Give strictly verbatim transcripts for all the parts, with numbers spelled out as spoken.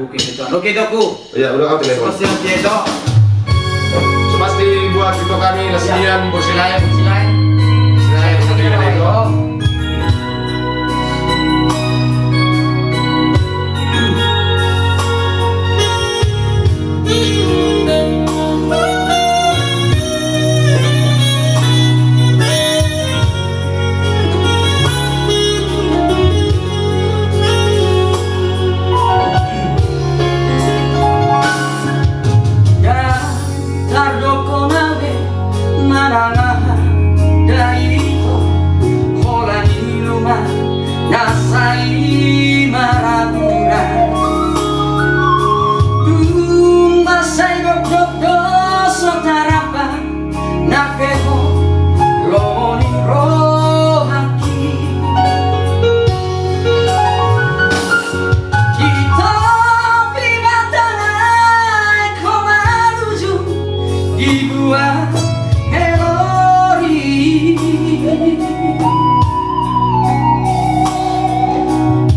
Oke, Tuan. Oke, Toku. Iya, udah, oke, Tuan. Seperti itu. Seperti buat itu kami, Lesian, Bos Silaen. Silaen. Silaen, Bos Silaen. Ndang tardokhon au be manang aha, ndang ito holan i luma na sai maraguna. Tung mansai dokdok do so taramba nangkin ho lomo ni rohangki. Ito pe batang aek ho manuju dibuat melodi.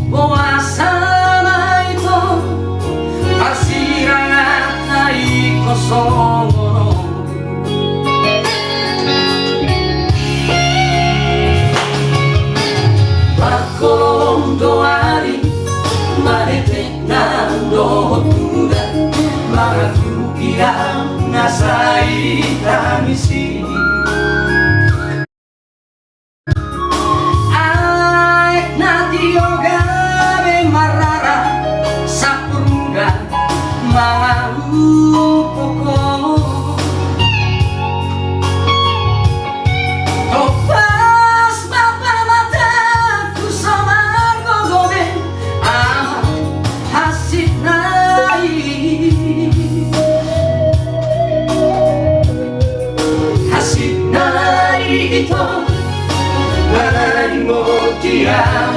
Boasa ma ito marsirangan na ingkon songon on. Marholong do ari manetek nang dohot udan, maradu ilang na sai tangis i. Aek na tio gabe marrara, sampur udan mangaluphon. Tompas ma pamatangku so margogo be, aha hansit na i. Hansit na i ito, manang moti au